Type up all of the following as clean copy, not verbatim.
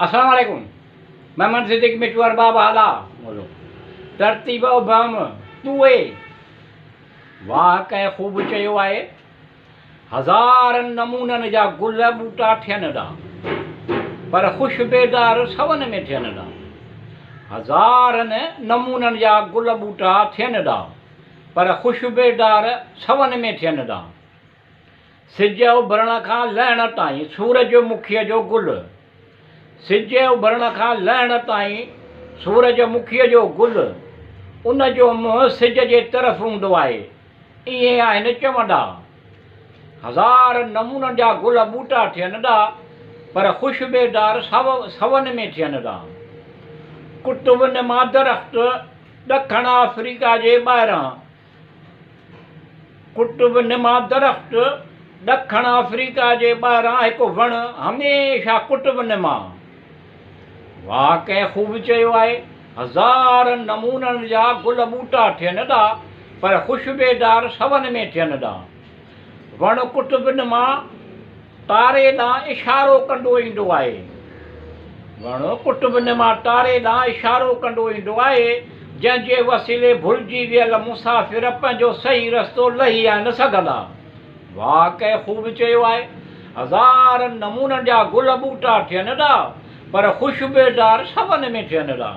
السلام عليڪم محمد صديق مٺو ارباب هالا مولو ترتيب ابهم توئي واهه ڪنهن خوب چيو آهي هزارن نمونن جا گل ٻوٽا ٿين ڏا پر خوشبيدار سون ۾ ٿين ڏا هزارن نمونن جا گل ٻوٽا ٿين ڏا پر خوشبيدار سون ۾ ٿين ڏا سج اڀرڻ کان لهڻ تائين سورج مکيء جو گل. سج اڀرڻ کان لهڻ تائين سورج مکيء جو گل، ان جو منهن سج جي طرف هوندو آهي. ائين آهن چوندا. هزار نمونن جا گل ٻوٽا ٿين ٿا، پر خوشبيدار سون ۾ ٿين ٿا. قطب نما درخت ڏکڻ آفريڪا جي ٻاهران قطب نما درخت ڏکڻ آفريڪا جي ٻاهران هڪ وڻ هميشه قطب نما. واهه ڪنهن خوب چيو آهي، هزارن نمونن جا گل ٻوٽا ٿين ٿا پر خوشبيدار سون ۾ ٿين ٿا. وڻ قطب نما تاري ڏانهن اشارو ڪندو ايندو آهي. وڻ قطب نما تاري ڏانهن اشارو ڪندو ايندو آهي، جنهن جي وسيلي ڀلجي ويل مسافر پنهنجو صحيح رستو لهي آهي نه سگهندا. واهه ڪنهن خوب چيو آهي، هزارن نمونن جا گل ٻوٽا ٿين ٿا، پر خوشبودار سون ۾ ٿين ٿا.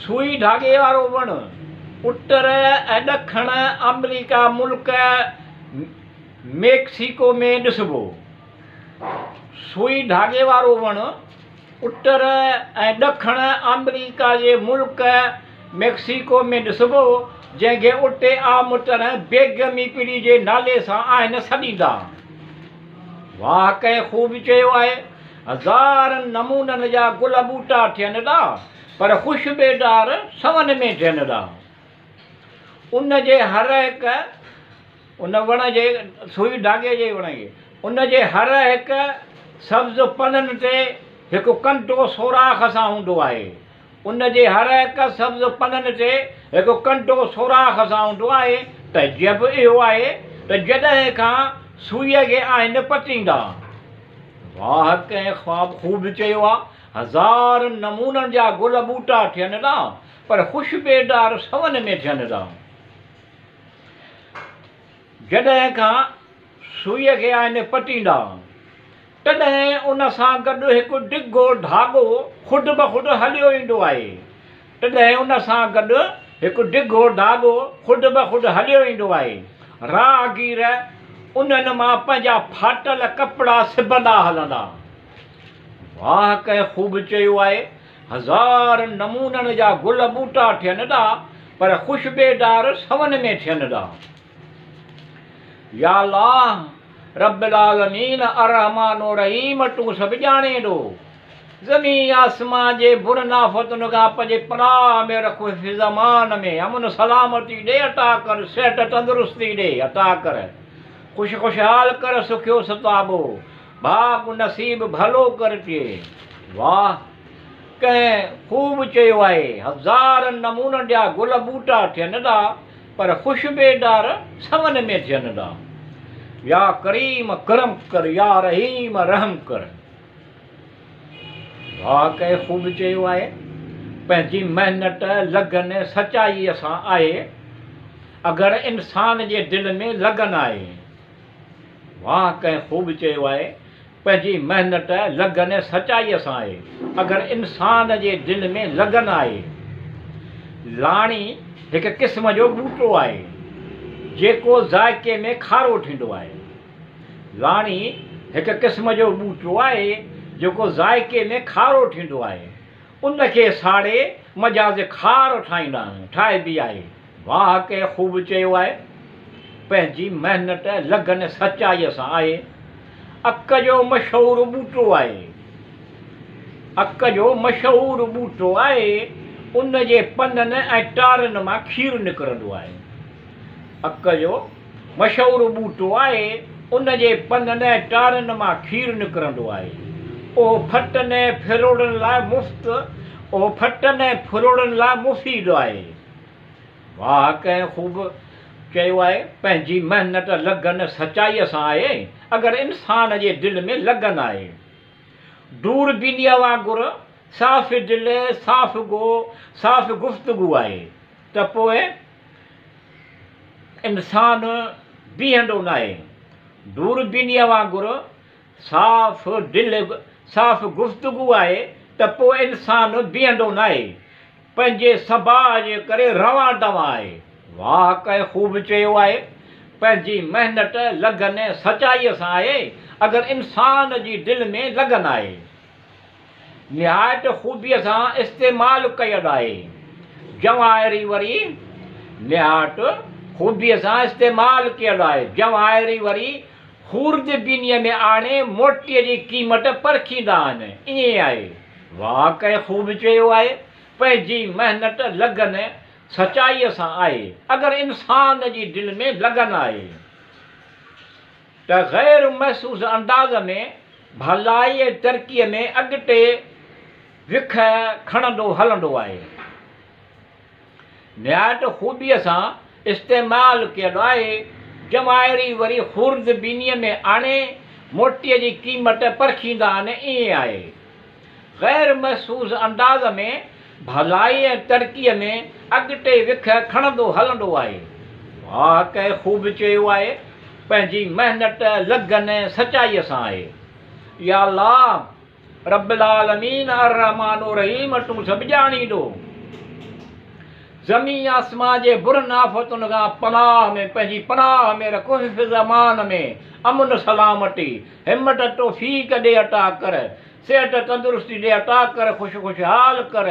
سوئي ڌاڳي وارو وڻ اتر ۽ ڏکڻ آمريڪا ملڪ ميڪسيڪو ۾ ڏسبو. سوئي ڌاڳي وارو وڻ اتر ۽ ڏکڻ آمريڪا جي ملڪ ميڪسيڪو ۾ ڏسبو، جنهن کي اتي عام طرح بيگمي پڙي جي نالي سان آهن سڏيندا. واهه ڪنهن خوب چيو آهي، هزارن نمونن جا گل ٻوٽا ٿين ٿا، پر خوشبيدار سون ۾ ٿين ٿا. ان جي هر هڪ ان وڻ جي سوئي ڌاڳي جي وڻ جي ان جي هر هڪ سبز پنن تي هڪ ڪنڊو سوراخ سان هوندو آهي. ان جي هر هڪ سبز پنن تي هڪ ڪنڊو سوراخ سان هوندو آهي. تعجب اهو آهي ته جڏهن کان سوئيء کي آهن پٽيندا. واهه ڪنهن خواب خوب چيو آ. هزارن نمونن جا گل ٻوٽا ٿين ٿا، پر خوشبيدار سون ۾ ٿين ٿا. جڏهن کان سوئيء کي آهن پٽيندا، تڏهن ان سان گڏ هڪ ڊگهو ڌاڳو خود بخود هليو ايندو آهي. تڏهن ان سان گڏ هڪ ڊگهو ڌاڳو خود بخود هليو ايندو آهي. راهگير انهن مان پنهنجا ڦاٽل ڪپڙا سبندا هلندا. واهه ڪنهن خوب چيو آهي، هزارن نمونن جا گل ٻوٽا ٿين ٿا، پر خوشبيدار سون ۾ ٿين ٿا. يا الله رب العالمين الرحمٰن الرحيم تون سڀ ڄاڻين ٿو. زمين آسمان جي برن آفتن کان پنهنجي پناهه ۾ رک حفظ امان ۾ امن سلامتي ڏي عطا ڪر صحت تندرستي ڏي عطا ڪر خوش خوشحال ڪر سکيو ستابو ڀاڳ نصيب ڀلو ڪر ٽي. واهه! ڪنهن خوب چيو آهي، هزارن نمونن جا گل ٻوٽا ٿين ٿا، پر خوشبيدار سون ۾ ٿين ٿا. يا ڪريم ڪرم ڪر، يا رحيم رحم ڪر. واهه! ڪنهن خوب چيو آهي، پنهنجي محنت، لگن، سچائيء سان آهي، اگر انسان جي دل ۾ لگن آهي. واهه ڪنهن خوب چيو آهي، پنهنجي محنت، لگن ۽ سچائيء سان آهي. اگر انسان جي دل ۾ لگن آهي. لاڻي هڪ قسم جو ٻوٽو آهي، جيڪو ذائقي ۾ کارو ٿيندو آهي. لاڻي هڪ قسم جو ٻوٽو آهي، جيڪو ذائقي ۾ کارو ٿيندو آهي. ان کي ساڙي مجاز خار ٺاهيندا آهن، ٺاهبي آهي. واهه ڪنهن خوب چيو آهي، پنهنجي محنت، لگن سچائيء سان آهي. اڪ جو مشهور ٻوٽو آهي. اڪ جو مشهور ٻوٽو آهي، ان جي پنن ۽ ٽارن مان کير نڪرندو آهي. اڪ جو مشهور ٻوٽو آهي، ان جي پنن ۽ ٽارن مان کير نڪرندو آهي. اهو ڦٽن ۽ ڦروڙن لاء مفت اهو ڦٽن ۽ ڦروڙن لاء مفيد آهي. واهه ڪنهن خوب چيو آهي، پنهنجي محنت، لگن، سچائيء سان آهي. اگر انسان جي دل ۾ لگن آهي. دوربينيء وانگر صاف دل، صاف گو، صاف گفتگو آهي ته پوء انسان بيهندو ناهي. دوربينيء وانگر صاف دل، صاف گفتگو آهي ته پوء انسان بيهندو ناهي. پنهنجي سڀاء جي ڪري روان دوان آهي. واهه ڪنهن خوب چيو آهي، پنهنجي محنت، لگن ۽ سچائيء سان آهي، اگر انسان جي دل ۾ لگن آهي. نهايت خوبيء سان استعمال ڪيل آهي. جواهري وري نهايت خوبيء سان استعمال ڪيل آهي. جواهري وري خوردبينيء ۾ آڻي موٽيء جي قيمت پرکيندا آهن. ائين آهي. واهه ڪنهن خوب چيو آهي، پنهنجي محنت، لگن سچائيء سان آهي. اگر انسان جي دل ۾ لگن آهي ته غير محسوس انداز ۾ ڀلائي ۽ ترقيء ۾ اڳتي وک کڻندو هلندو آهي. نهايت خوبيء سان استعمال ڪيل آهي. جواهري وري خوردبينيء ۾ آڻي موتيء جي قيمت پرکيندا آهن، ائين آهي. غير محسوس انداز ۾ ڀلائي ۽ ترقيء ۾ اڳتي وک کڻندو هلندو آهي. واهه ڪنهن خوب چيو آهي، پنهنجي محنت، لگن ۽ سچائيء سان آهي. يا الله! رب العالمين الرحمٰن الرحيم تون سڀ ڄاڻيندو. زمين آسمان جي برن آفتن کان پناهه ۾ پنهنجي پناهه ۾ رک حفظ امان ۾ امن سلامتي همت توفيق ڏي عطا ڪر صحت تندرستي ڏي عطا ڪر خوش خوشحال ڪر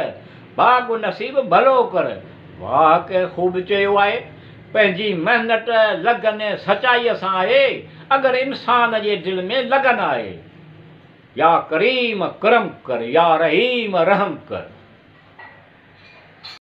ڀاڳ نصيب ڀلو ڪر. واهه ڪنهن خوب چيو آهي پنهنجي محنت لگن سچائي سان آهي اگر انسان جي دل ۾ لگن آهي. يا ڪريم ڪرم ڪر يا رحيم رحم ڪر.